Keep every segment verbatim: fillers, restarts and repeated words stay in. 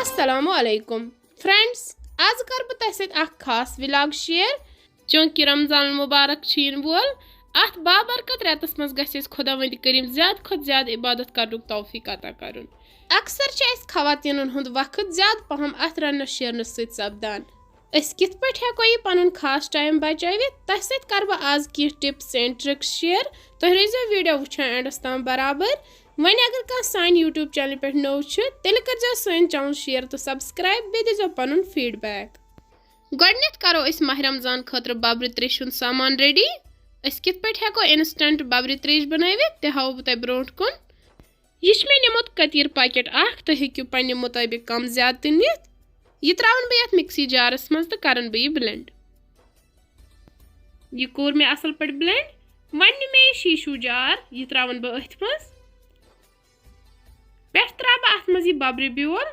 السلام علیکم فرینڈز، آز کر بہٕ تۄہہِ سۭتۍ اکھ خاص ولاگ شیئر۔ چونکہ رمضان المبارک چھُ یِنہٕ وول، اتھ بابرکت رٮ۪تس منٛز گژھِ اَسہِ خۄداوندِ کریم زیادٕ کھۄتہٕ زیادٕ عبادت کرنُک توفیق عطا کرُن۔ اکثر چھِ اَسہِ خواتینن ہُنٛد وقت زیادٕ پہم اتھ رننس شیرنس سۭتۍ سپدان۔ أسۍ کِتھ پٲٹھۍ ہٮ۪کو یہِ پنُن خاص ٹائم بچٲوِتھ؟ تۄہہِ سۭتۍ کرٕ بہٕ آز کینٛہہ ٹپس اینڈ ٹرکس شیئر۔ تُہۍ روٗزیو ویڈیو وٕچھان اینڈس تام برابر۔ وۄنۍ اگر کانٛہہ سانہِ YouTube چینلہِ پٮ۪ٹھ نوٚو چھُ، تیٚلہِ کٔرزیو سٲنۍ چینل شیئر تہٕ سبسکرائب، بیٚیہِ دیٖزیو پنُن فیڈ بیک۔ گۄڈٕنٮ۪تھ کرو أسۍ ماہ رمضان خٲطرٕ ببرِ تریشہِ ہُنٛد سامان ریڈی۔ أسۍ کِتھ پٲٹھۍ ہٮ۪کو انسٹنٹ ببرِ تریش بنٲوِتھ، تہِ ہاوو بہٕ تۄہہِ برونٛٹھ کُن۔ یہِ چھُ مےٚ نِمُت کتیٖر packet اکھ، تُہۍ ہیٚکِو پننہِ مُطٲبق کم زیادٕ تہِ نِتھ۔ یہِ ترٛاوَن بہٕ یتھ mixie jarس منٛز تہٕ کرن بہٕ یہِ blend۔ یہِ کوٚر مےٚ اصل پٲٹھۍ blend۔ وۄنۍ نیُو مےٚ یہِ شیٖشوٗ jar، یہِ ترٛاوَن بہٕ أتھۍ منٛز۔ پٮ۪ٹھٕ ترٛاوٕ بہٕ اتھ منٛز یہِ ببرِ بیول۔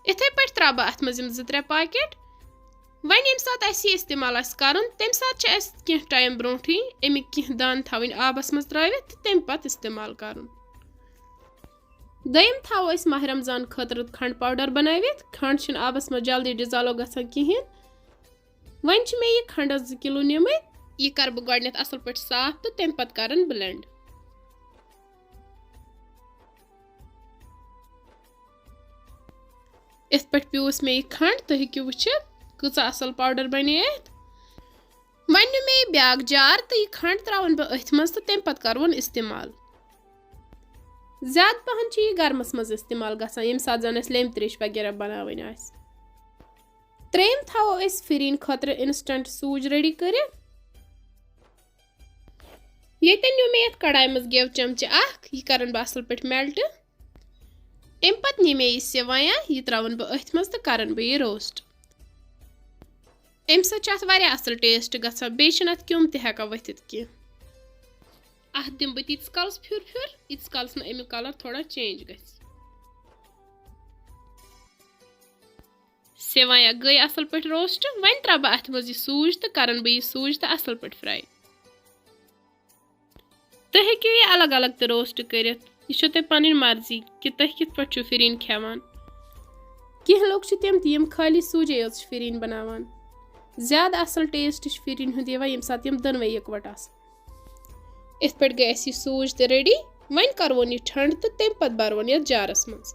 یِتھے پٲٹھۍ ترٛاوٕ بہٕ اتھ منٛز یِم زٕ ترٛےٚ packet۔ وۄنۍ ییٚمہِ ساتہٕ اَسہِ یہِ استعمال آسہِ کرُن، تَمہِ ساتہٕ چھِ اَسہِ کینٛہہ ٹایم برونٛٹھٕے اَمِکۍ کینٛہہ دانہٕ تھاوٕنۍ آبس منٛز ترٲوِتھ تہٕ تَمہِ پتہٕ استعمال کرُن۔ دوٚیِم تھاوو أسۍ ماہ رمضان خٲطرٕ کھنٛڈ powder بنٲوِتھ۔ کھنٛڈ چھُنہٕ آبس منٛز جلدی dissolve گژھان کِہیٖنۍ۔ وۄنۍ چھِ مےٚ یہِ کھنٛڈس زٕ کِلوٗ نِمٕتۍ۔ یہِ کرٕ بہٕ گۄڈٕنٮ۪تھ اصل پٲٹھۍ صاف تہٕ تَمہِ پتہٕ کرن blend۔ یِتھ پٲٹھۍ پیوٗس مےٚ یہِ کھنٛڈ، تُہۍ ہیٚکِو وٕچھِتھ کۭژاہ اصل powder بنے اَتھ۔ وۄنۍ نیُو مےٚ یہِ بیٛاکھ jar تہٕ یہِ کھنٛڈ ترٛاوَن بہٕ أتھۍ منٛز تہٕ تَمہِ پتہٕ کروُن استعمال۔ زیادٕ پہن چھِ یہِ گرمس منٛز استعمال گژھان، ییٚمہِ ساتہٕ زن اَسہِ لیٚمبۍ تریش وغیرہ بناوٕنۍ آسہِ۔ ترٛیٚیِم تھاوو أسۍ پھِرِنۍ خٲطرٕ instant سوٗجۍ ready کٔرِتھ۔ ییٚتٮ۪ن نیوٗ مےٚ یَتھ کڑایہِ منٛز گٮ۪و چمچہٕ اکھ، یہِ کرن بہٕ اصل پٲٹھۍ melt۔ اَمہِ پتہٕ نی مےٚ یہِ سیوایاں، یہِ ترٛاوَن بہٕ أتھۍ منٛز تہٕ کرن بہٕ یہِ roast۔ اَمہِ سۭتۍ چھُ اَتھ واریاہ اصل taste گژھان، بیٚیہِ چھُنہٕ اَتھ کیوٚم تہِ ہٮ۪کان ؤتھِتھ کینٛہہ۔ اَتھ دِمہٕ بہٕ تیٖتِس کالس پھیُر پھیُر، ییٖتِس کالس نہٕ اَمیُک colour تھوڑا change گژھِ۔ سیوایاں گٔے اصل پٲٹھۍ roast۔ وۄنۍ ترٛاوٕ بہٕ اتھ منٛز یہِ سوٗجۍ تہٕ کرن بہٕ یہِ سوٗجۍ تہٕ اصل پٲٹھۍ fry۔ تُہۍ ہیٚکِو یہِ الگ الگ تہِ roast کٔرِتھ، یہِ چھو تۄہہِ پنٕنۍ مرضی کہِ تُہۍ کِتھ پٲٹھۍ چھِو پھِرِنۍ کھٮ۪وان۔ کینٛہہ لُکھ چھِ تِم تہِ، یِم خٲلی سوٗجے یوت چھِ پھِرِنۍ بناوان۔ زیادٕ اصل taste چھُ پھِرِنۍ ہُنٛد یِوان، ییٚمہِ ساتہٕ یِم دۄنوَے یِکوَٹہٕ آسان۔ یِتھ پٲٹھۍ گٔے اَسہِ یہِ سوٗجۍ تہِ ready۔ وۄنۍ کروون یہِ ٹھنڈٕ تہٕ تَمہِ پتہٕ برون یَتھ جارس منٛز۔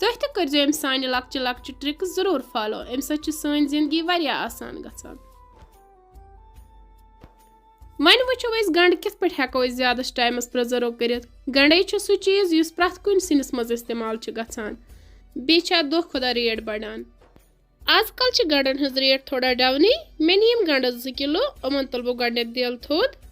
تُہۍ تہِ کٔرزیٚو یِم سانہِ لۄکچہِ لۄکچہِ tricks ضروٗر follow، اَمہِ سۭتۍ چھِ سٲنۍ زندگی واریاہ آسان گژھان۔ وۄنۍ وٕچھو أسۍ گنڈٕ کِتھ پٲٹھۍ ہٮ۪کو أسۍ زیادس ٹایمس preserve کٔرِتھ۔ گنڈے چھُ سُہ چیٖز یُس پرٛٮ۪تھ کُنہِ سِنِس منٛز استعمال چھُ گژھان، بیٚیہِ چھِ اتھ دۄہ کھۄتہٕ دۄہ rate بڑان۔ آز کل چھِ گنڈن ہٕنٛز rate تھوڑا downٕے۔ مےٚ نِیِم گنڈٕ زٕ کِلوٗ، یِمن تُلہٕ بہٕ گۄڈٕنٮ۪تھ دٮ۪ل تھوٚد۔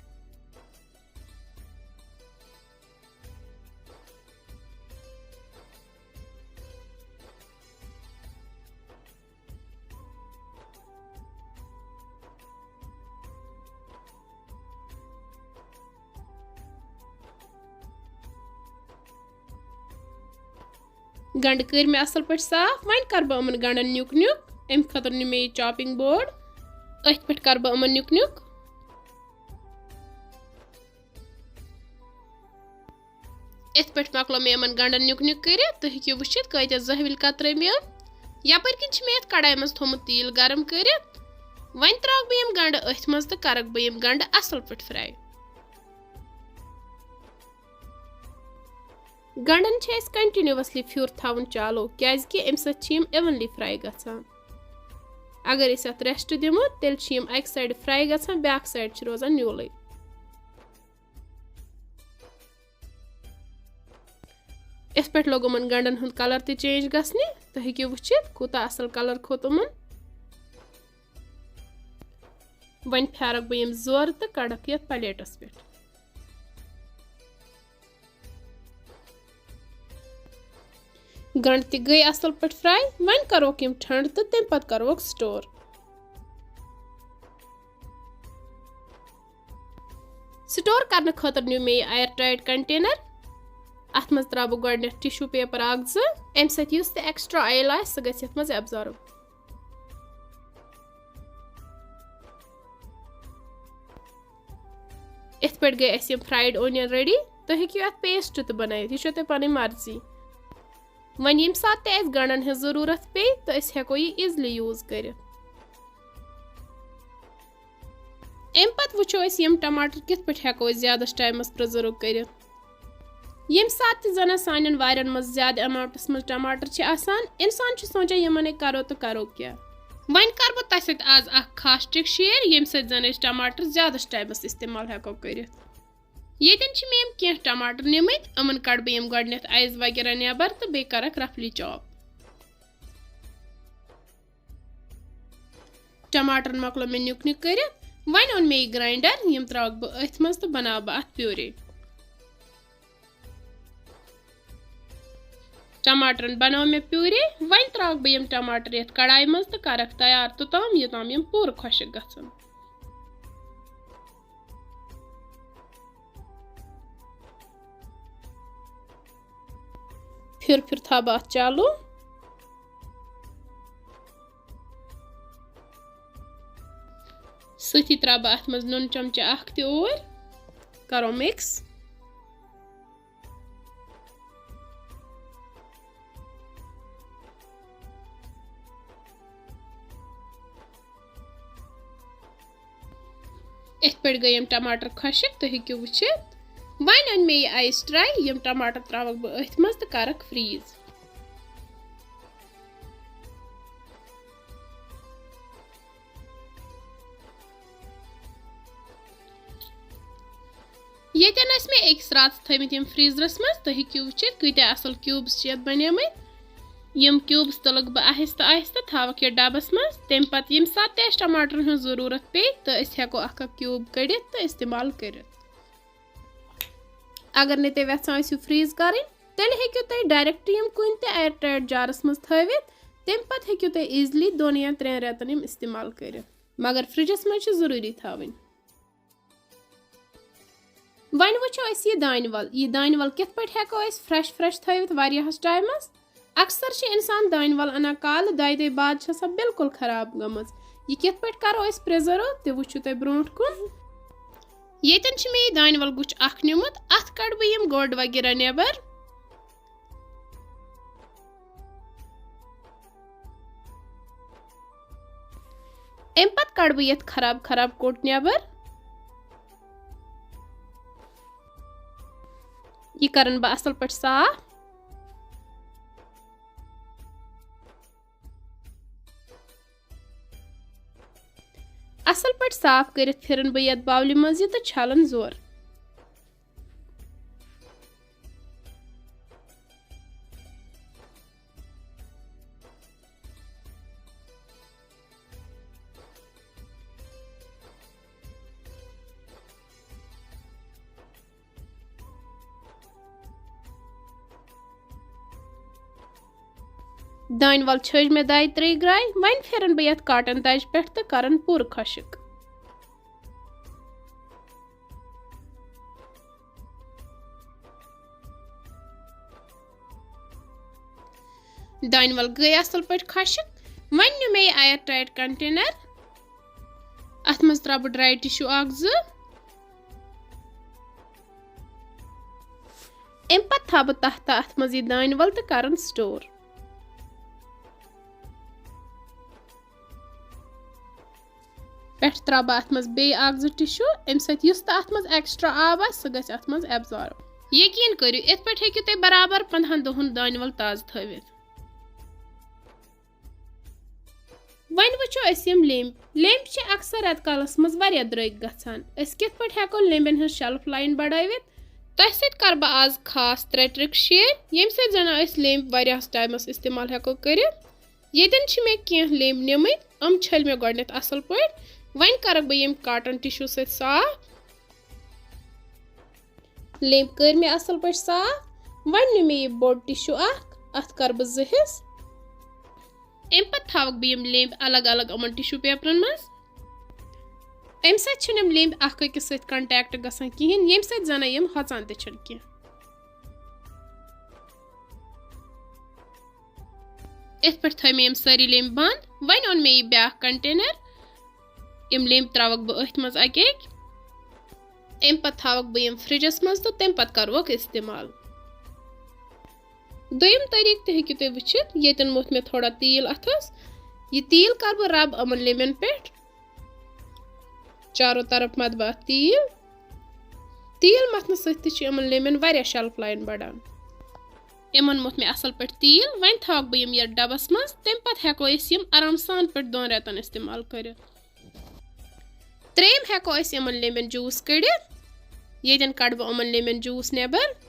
گنڈٕ کٔرۍ مےٚ اصل پٲٹھۍ صاف۔ وۄنۍ کرٕ بہٕ یِمن گنڈن نیُک نیُک۔ امہِ خٲطرٕ نیوٗ مےٚ یہِ chopping board۔ أتھۍ پٮ۪ٹھ کرٕ بہٕ یِمن نیُک نیُک۔ یِتھ پٲٹھۍ مۄکلو مےٚ یِمن گنڈن نیُک نیُک کٔرِتھ۔ تُہۍ ہیٚکِو وٕچھِتھ کۭتیٛاہ زٲوِل کترٲے مےٚ یِم۔ یپٲرۍ کِنۍ چھِ مےٚ یتھ کڑایہِ منٛز تھوٚمُت تیٖل گرم کٔرِتھ۔ وۄنۍ ترٛاوکھ بہٕ یِم گنڈٕ أتھۍ منٛز تہٕ کرکھ بہٕ یِم گنڈٕ اصل پٲٹھۍ fry۔ گنڈن چھِ اَسہِ continuously پھیُر تھاوُن چالو، کیازِ کہِ اَمہِ سۭتۍ چھِ یِم evenly fry گژھان۔ اگر أسۍ اَتھ rest دِمو، تیٚلہِ چھِ یِم اَکہِ side fry گژھان، بیٛاکھ side چھِ روزان نیوٗلٕے۔ یِتھ پٲٹھۍ لوٚگ یِمن گنڈن ہُنٛد colour تہِ change گژھنہِ۔ تُہۍ ہیٚکِو وٕچھِتھ، کوٗتاہ اَصٕل colour کھوٚت یِمن۔ وۄنۍ پھیرکھ بہٕ یِم زورٕ تہٕ کڑکھ یَتھ plateس پٮ۪ٹھ۔ گنڈٕ تہِ گٔے اصل پٲٹھۍ fry۔ وۄنۍ کروکھ یِم ٹھنڈٕ تہٕ تمہِ پتہٕ کروکھ store۔ Store کرنہٕ خٲطرٕ نیوٗ مےٚ یہِ air tight container۔ اتھ منٛز ترٛاوٕ بہٕ گۄڈٕنٮ۪تھ tissue paper اکھ زٕ، امہِ سۭتۍ یُس تہِ extra oil آسہِ، سُہ گژھِ یتھ منٛز absorb۔ یِتھ پٲٹھۍ گٔے اَسہِ یِم fried onion ready۔ تُہۍ ہیٚکِو اَتھ پیسٹ تہِ بَنٲوِتھ، یہِ چھو تۄہہِ پَنٕنۍ مرضی۔ وۄنۍ ییٚمہِ ساتہٕ تہِ اَسہِ گَنٛڈَن ہٕنٛز ضروٗرت پیٚیہِ، تہٕ أسۍ ہٮ۪کو یہِ ایٖزلی یوٗز کٔرِتھ۔ اَمہِ پَتہٕ وٕچھو أسۍ، یِم ٹماٹر کِتھ پٲٹھۍ ہٮ۪کو أسۍ زیادَس ٹایمَس پرٛزٲرٕو کٔرِتھ۔ ییٚمہِ ساتہٕ تہِ زَنہٕ سانٮ۪ن وارٮ۪ن منٛز زیادٕ اٮ۪ماوُنٛٹَس منٛز ٹماٹر چھِ آسان، اِنسان چھُ سونٛچان، یِمَن ہے کَرو تہٕ کَرو کیٛاہ۔ وۄنۍ کَرٕ بہٕ تۄہہِ سۭتۍ آز اَکھ خاص ٹِرٛک شِیَر، ییٚمہِ سۭتۍ زَنہٕ أسۍ ٹماٹر زیادَس ٹایمَس اِستعمال ہٮ۪کو کٔرِتھ۔ ییٚتٮ۪ن چھِ مےٚ یِم کینٛہہ ٹماٹر نِمٕتۍ، یِمَن کَڑٕ بہٕ یِم گۄڈٕنٮ۪تھ آیِس وغیرہ نٮ۪بَر تہٕ بیٚیہِ کَرَکھ رَفلی چاپ۔ ٹماٹرن مۄکلو مےٚ نیُک نیُک کٔرِتھ۔ وۄنۍ اوٚن مےٚ یہِ گراینڈر، یِم تراوَکھ بہٕ أتھۍ منٛز تہٕ بناوٕ بہٕ اَتھ پیوٗرے۔ ٹماٹرن بنوو مےٚ پیوٗرے۔ وۄنۍ تراوَکھ بہٕ یِم ٹماٹر یَتھ کڑایہِ منٛز تہٕ کرَکھ تیار توٚتام، یوٚتام یِم پوٗرٕ خۄشٕک گژھن۔ پھِر پھِر تھاوٕ بہٕ اَتھ چالوٗ۔ سۭتی ترٛاوٕ بہٕ اَتھ منٛز نُن چمچہٕ اَکھ تہِ اوٗرۍ۔ کَرو mix۔ یِتھ پٲٹھۍ گٔے یِم ٹماٹر خۄشٕک، تُہۍ ہیٚکِو وٕچھِتھ۔ وۄنۍ أنۍ مےٚ یہِ آیِس ٹرٛے، یِم ٹماٹر ترٛاوَکھ بہٕ أتھۍ منٛز تہٕ کَرَکھ freeze۔ ییٚتٮ۪ن ٲسۍ مےٚ أکِس راتَس تھٲومٕتۍ یِم freezerس منٛز، تُہۍ ہیٚکِو وٕچھِتھ کۭتیٛاہ اَصٕل cubes چھِ یَتھ بَنیمٕتۍ۔ یِم cubes تُلَکھ بہٕ آہِستہٕ آہِستہٕ، تھاوَکھ یَتھ ڈَبَس منٛز۔ تَمہِ پَتہٕ ییٚمہِ ساتہٕ تہِ اَسہِ ٹماٹرَن ہٕنٛز ضروٗرت پیٚیہِ، تہٕ أسۍ ہٮ۪کو اَکھ اَکھ cube کٔڑِتھ تہٕ اِستعمال کٔرِتھ۔ اگر نہٕ تُہۍ یَژھان ٲسِو freeze کَرٕنۍ، تیٚلہِ ہیٚکِو تُہۍ direct یِم کُنہِ تہِ air tight jarس منٛز تھٲوِتھ۔ تَمہِ پَتہٕ ہیٚکِو تُہۍ easily دۄن یا ترٛٮ۪ن رٮ۪تَن یِم اِستعمال کٔرِتھ۔ مگر fridgeس منٛز چھِ ضروٗری تھاوٕنۍ۔ وۄنۍ وٕچھو أسۍ یہِ دانہِ وَل۔ یہِ دانہِ وَل کِتھ پٲٹھۍ ہٮ۪کو أسۍ fresh fresh تھٲوِتھ واریاہَس ٹایمَس؟ اکثر چھِ اِنسان دانہِ وَل اَنان کالہٕ، دۄیہِ دۄہہِ بعد چھےٚ سۄ بالکل خراب گٔمٕژ۔ یہِ کِتھ پٲٹھۍ کَرو أسۍ preserve، تہِ وٕچھِو تُہۍ برونٛٹھ کُن۔ ییٚتٮ۪ن چھِ مےٚ یہِ دانہِ وَل گُچھ اَکھ نیُمُت، اَتھ کَڑٕ بہٕ یِم گوٚڈ وغیرہ نٮ۪بَر۔ اَمہِ پَتہٕ کَڑٕ بہٕ یَتھ خراب خراب کوٚٹ نٮ۪بَر۔ یہِ کَرَن بہٕ اَصٕل پٲٹھۍ صاف۔ اَصٕل پٲٹھۍ صاف کٔرِتھ پھِرَن بہٕ یَتھ bowlہِ منٛز یہِ تہٕ چھَلَن زورٕ۔ دانہِ وَل چھٔج مےٚ دۄیہِ ترٛیٚیہِ گرٛایہِ، وۄنۍ پھِرَن بہٕ یَتھ cotton دَجہِ پٮ۪ٹھ تہٕ کَرَن پوٗرٕ خۄشٕک۔ دانہِ وَل گٔے اَصٕل پٲٹھۍ خۄشٕک۔ وۄنۍ نیوٗ مےٚ یہِ air tight container۔ اَتھ منٛز ترٛاوٕ بہٕ dry tissue اَکھ زٕ۔ اَمہِ پَتہٕ تھاوٕ بہٕ تَتھ تہٕ اَتھ منٛز یہِ دانہِ وَل تہٕ کَرَن store۔ پٮ۪ٹھٕ ترٛاوٕ بہٕ اَتھ منٛز بیٚیہِ اَکھ زٕ tissue، اَمہِ سۭتۍ یُس تہِ اَتھ منٛز extra آب آسہِ، سُہ گژھِ اَتھ منٛز absorb۔ یقیٖن کٔرِو، یِتھ پٲٹھۍ ہیٚکِو تُہۍ برابر پنٛدہَن دۄہَن دانہِ وَل تازٕ تھٲوِتھ۔ وۄنۍ وٕچھو أسۍ یِم لیٚمبۍ۔ لیٚمبۍ چھِ اکثر رٮ۪تہٕ کالَس منٛز واریاہ درٛوٚگۍ گژھان۔ أسۍ کِتھ پٲٹھۍ ہٮ۪کو لیٚمبٮ۪ن ہٕنٛز shelf line بڑٲوِتھ؟ تۄہہِ سۭتۍ کَرٕ بہٕ آز خاص ترٛےٚ trick share، ییٚمہِ سۭتۍ زَن أسۍ لیٚمبۍ واریاہَس ٹایمَس اِستعمال ہٮ۪کو کٔرِتھ۔ ییٚتٮ۪ن چھِ مےٚ کینٛہہ لیٚمبۍ نِمٕتۍ، یِم چھٔلۍ مےٚ گۄڈٕنٮ۪تھ اَصٕل پٲٹھۍ۔ وۄنۍ کَرَکھ بہٕ یِم cotton tissue سۭتۍ صاف۔ لیٚمبۍ کٔرۍ مےٚ اَصٕل پٲٹھۍ صاف۔ وۄنۍ نیوٗ مےٚ یہِ بوٚڑ tissue اَکھ، اَتھ کَرٕ بہٕ زٕ حِصہٕ۔ اَمہِ پَتہٕ تھاوَکھ بہٕ یِم لیٚمبۍ الگ الگ یِمَن tissue paperن منٛز۔ اَمہِ سۭتۍ چھِنہٕ یِم لیٚمبۍ اَکھ أکِس سۭتۍ contact گژھان کِہیٖنۍ، ییٚمہِ سۭتۍ زَنہٕ یِم ہۄژان تہِ چھِنہٕ کینٛہہ۔ یِتھ پٲٹھۍ تھٲے مےٚ یِم سٲری لیٚمبۍ بنٛد۔ وۄنۍ اوٚن مےٚ یہِ بیٛاکھ container۔ یِم لیٚمبۍ ترٛاوَکھ بہٕ أتھۍ منٛز اَکہِ اَکہِ۔ اَمہِ پَتہٕ تھاوَکھ بہٕ یِم فرجَس منٛز تہٕ تَمہِ پَتہٕ کَروکھ استعمال۔ دوٚیِم طریٖقہٕ تہِ ہیٚکِو تُہۍ وٕچھِتھ، ییٚتٮ۪ن موٚتھ مےٚ تھوڑا تیٖل اَتھَس۔ یہِ تیٖل کَرٕ بہٕ rub یِمَن لیٚمبٮ۪ن پٮ۪ٹھ۔ چارو طرف مَتھٕ بہٕ اَتھ تیٖل۔ تیٖل مَتھنہٕ سۭتۍ تہِ چھِ یِمَن لیٚمبٮ۪ن واریاہ shelf life بَڑان۔ یِمَن موٚتھ مےٚ اَصٕل پٲٹھۍ تیٖل۔ وۄنۍ تھاوَکھ بہٕ یِم یَتھ ڈَبَس منٛز، تَمہِ پَتہٕ ہٮ۪کو أسۍ یِم آرام سان پٲٹھۍ دۄن رٮ۪تَن استعمال کٔرِتھ۔ ترٛیٚیِم ہٮ۪کو أسۍ یِمَن لیٚمبٮ۪ن juice کٔڑِتھ۔ ییٚتٮ۪ن کَڑٕ بہٕ یِمَن لیٚمبٮ۪ن juice نٮ۪بَر۔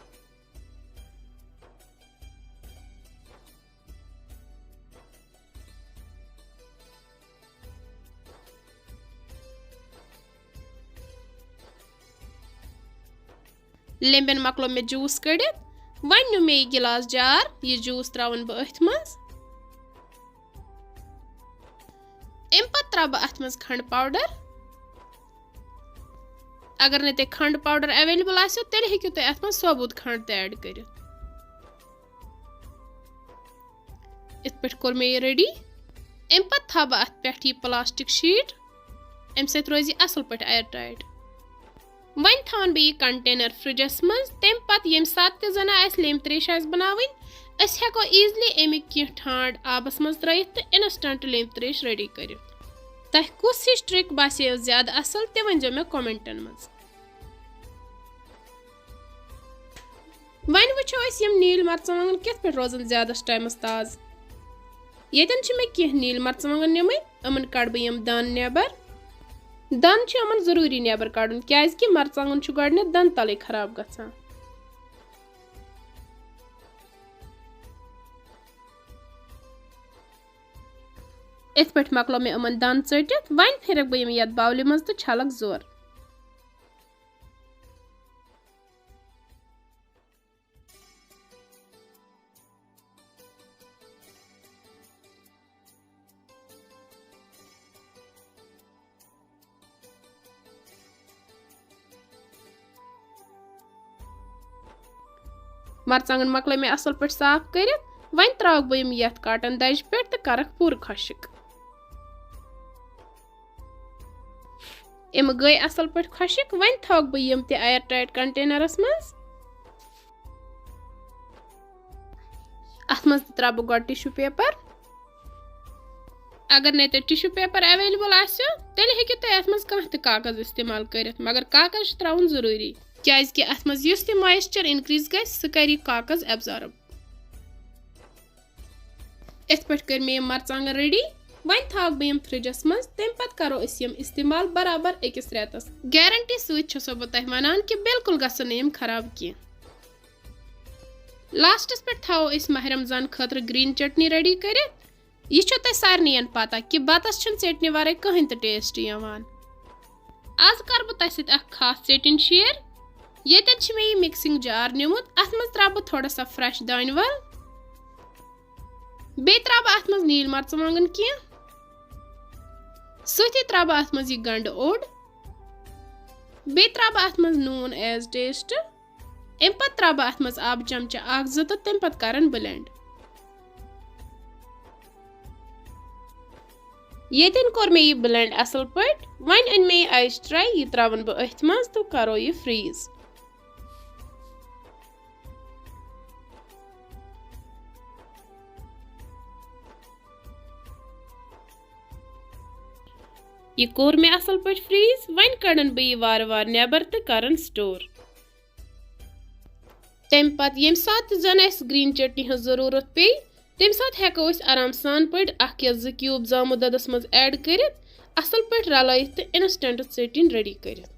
لیٚمبٮ۪ن مۄکلو مےٚ juice کٔڑِتھ۔ وۄنۍ نیوٗ مےٚ یہِ گِلاس جار، یہِ juice ترٛاوَن بہٕ أتھۍ منٛز۔ اَمہِ پَتہٕ ترٛاوٕ بہٕ اَتھ منٛز کھنٛڈ powder۔ اگر نہٕ تۄہہِ کھنٛڈ powder available آسیو، تیٚلہِ ہیٚکِو تُہۍ اَتھ منٛز ثوبوٗت کھنٛڈ تہِ add کٔرِتھ۔ یِتھ پٲٹھۍ کوٚر مےٚ یہِ ready۔ اَمہِ پَتہٕ تھاوٕ بہٕ اَتھ پٮ۪ٹھ یہِ plastic sheet، اَمہِ سۭتۍ روزِ یہِ اَصٕل پٲٹھۍ air tight۔ وۄنۍ تھاوَن بہٕ یہِ container فرجَس منٛز، تَمہِ پَتہٕ ییٚمہِ ساتہٕ تہِ زَنہٕ اَسہِ لیٚمبۍ ترٛیش آسہِ بَناوٕنۍ، أسۍ ہٮ۪کو easily اَمِکۍ کینٛہہ ٹھانٛڈ آبَس منٛز ترٲیِتھ تہٕ instant لیٚمبۍ ترٛیش ready کٔرِتھ۔ تۄہہِ کُس ہِش trick باسیو زیادٕ اَصٕل، تہِ ؤنۍزیو مےٚ commentن منٛز۔ وۄنۍ وٕچھو أسۍ یِم نیٖلۍ مرژٕوانٛگن کِتھ پٲٹھۍ روزن زیادس ٹایمس تازٕ۔ ییٚتٮ۪ن چھِ مےٚ کینٛہہ نیٖلۍ مرژٕوانٛگن نِمٕتۍ، یِمن کڑٕ بہٕ یِم دَن نٮ۪بر۔ دَن چھِ یِمن ضروٗری نٮ۪بر کڑُن، کیازِ کہِ مرژٕوانٛگن چھُ گۄڈٕنٮ۪تھ دَنہٕ تلٕے خراب گژھان۔ یِتھ پٲٹھۍ مۄکلو مےٚ یِمن دَن ژٔٹِتھ، وۄنۍ پھِرکھ بہٕ یِم یتھ bowlہِ منٛز تہٕ چھلکھ زور۔ مرژٕوانٛگن مۄکلٲے مےٚ اَصٕل پٲٹھۍ صاف کٔرِتھ۔ وۄنۍ ترٛاوَکھ بہٕ یِم یَتھ cotton دَجہِ پٮ۪ٹھ تہٕ کَرَکھ پوٗرٕ خۄشٕک۔ یِم گٔے اَصٕل پٲٹھۍ خۄشٕک۔ وۄنۍ تھاوَکھ بہٕ یِم تہِ air tight containerس منٛز۔ اَتھ منٛز تہِ ترٛاوٕ بہٕ گۄڈٕ tissue paper۔ اگر نَے تۄہہِ tissue paper available آسیو، تیٚلہِ ہیٚکِو تُہۍ اَتھ منٛز کانٛہہ تہِ کاغذ استعمال کٔرِتھ، مگر کاغذ چھُ ترٛاوُن ضروٗری، کیازِ کہِ اَتھ منٛز یُس تہِ moisture increase گژھِ، سُہ کَرِ یہِ کاغذ absorb۔ یِتھ پٲٹھۍ کٔرۍ مےٚ یِم مرژٕوانٛگن ready۔ وۄنۍ تھاوَکھ بہٕ یِم فرجَس منٛز، تَمہِ پَتہٕ کَرو أسۍ یِم استعمال برابر أکِس رٮ۪تَس۔ Guarantee سۭتۍ چھَسو بہٕ تۄہہِ وَنان کہِ بالکل گژھن نہٕ یِم خراب کینٛہہ۔ Lastس پٮ۪ٹھ تھاوو أسۍ ماہِ رمضان خٲطرٕ green chutney ready کٔرِتھ۔ یہِ چھو تۄہہِ سارنٕے پَتہ کہِ بَتَس چھُنہٕ ژیٹنہِ وَرٲے کٕہٕنۍ تہِ taste یِوان۔ آز کَرٕ بہٕ تۄہہِ سۭتۍ اَکھ خاص ژیٹِنۍ share۔ ییٚتٮ۪ن چھِ مےٚ یہِ mixing jar نیوٗمُت، اَتھ منٛز ترٛاوٕ بہٕ تھوڑا سا fresh دانہِ وَل۔ بیٚیہِ ترٛاوٕ بہٕ اَتھ منٛز نیٖلۍ مرژٕوانٛگن کینٛہہ۔ سۭتی ترٛاوٕ بہٕ اَتھ منٛز یہِ گنٛڈٕ اوٚڑ۔ بیٚیہِ ترٛاوٕ بہٕ اَتھ منٛز نوٗن as taste۔ اَمہِ پَتہٕ ترٛاوٕ بہٕ اَتھ منٛز آبہٕ چمچہٕ اَکھ زٕ تہٕ تَمہِ پَتہٕ کَرَن blend۔ ییٚتٮ۪ن کوٚر مےٚ یہِ blend اَصٕل پٲٹھۍ۔ وۄنۍ أنۍ مےٚ یہِ ice tray، یہِ ترٛاوَن بہٕ أتھۍ منٛز تہٕ کَرو یہِ freeze۔ یہِ کوٚر مےٚ اَصٕل پٲٹھۍ freeze۔ وۄنۍ کَڑَن بہٕ یہِ وارٕ وارٕ نٮ۪بَر تہٕ کَرَن store۔ تَمہِ پَتہٕ ییٚمہِ ساتہٕ تہِ زَن اَسہِ green chutney ہٕنٛز ضروٗرت پیٚیہِ، تَمہِ ساتہٕ ہٮ۪کو أسۍ آرام سان پٲٹھۍ اَکھ یا زٕ cube زامُت دۄدَس منٛز add کٔرِتھ، اَصٕل پٲٹھۍ رَلٲیِتھ تہٕ instant ژیٹِنۍ ready کٔرِتھ۔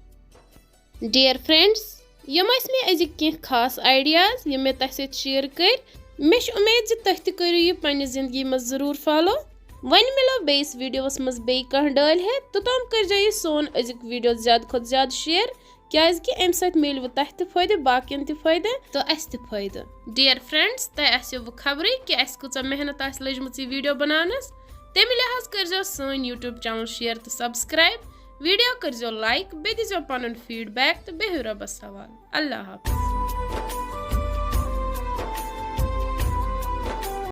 Dear friends، یِم ٲسۍ مےٚ أزِکۍ کینٛہہ خاص ideas، یِم مےٚ تۄہہِ سۭتۍ share کٔرۍ۔ مےٚ چھِ اُمید زِ تُہۍ تہِ کٔرِو یہِ پننہِ زندگی منٛز ضروٗر follow۔ وۄنۍ مِلو بیٚیِس videoس منٛز بیٚیہِ کانٛہہ ڈٲلۍ ہٮ۪تھ۔ توٚتام کٔرۍزیو یہِ سون أزیُک video زیادٕ کھۄتہٕ زیادٕ share، کیٛازِ کہِ اَمہِ سۭتۍ میلوٕ تۄہہِ تہِ فٲیدٕ، باقین تہِ فٲیدٕ تہٕ اَسہِ تہِ فٲیدٕ۔ Dear friends، تۄہہِ آسیو وۄنۍ خبرٕے کہِ اَسہِ کۭژاہ محنت آسہِ لٔجمٕژ یہِ video بناونس۔ تَمہِ لحاظ کٔرۍزیو سٲنۍ YouTube channel share تہٕ subscribe۔ Video کٔرۍزیو like، بیٚیہِ دیٖزیو پنُن feedback تہٕ بِہِو رۄبس حوالہٕ۔ اللہ حافظ۔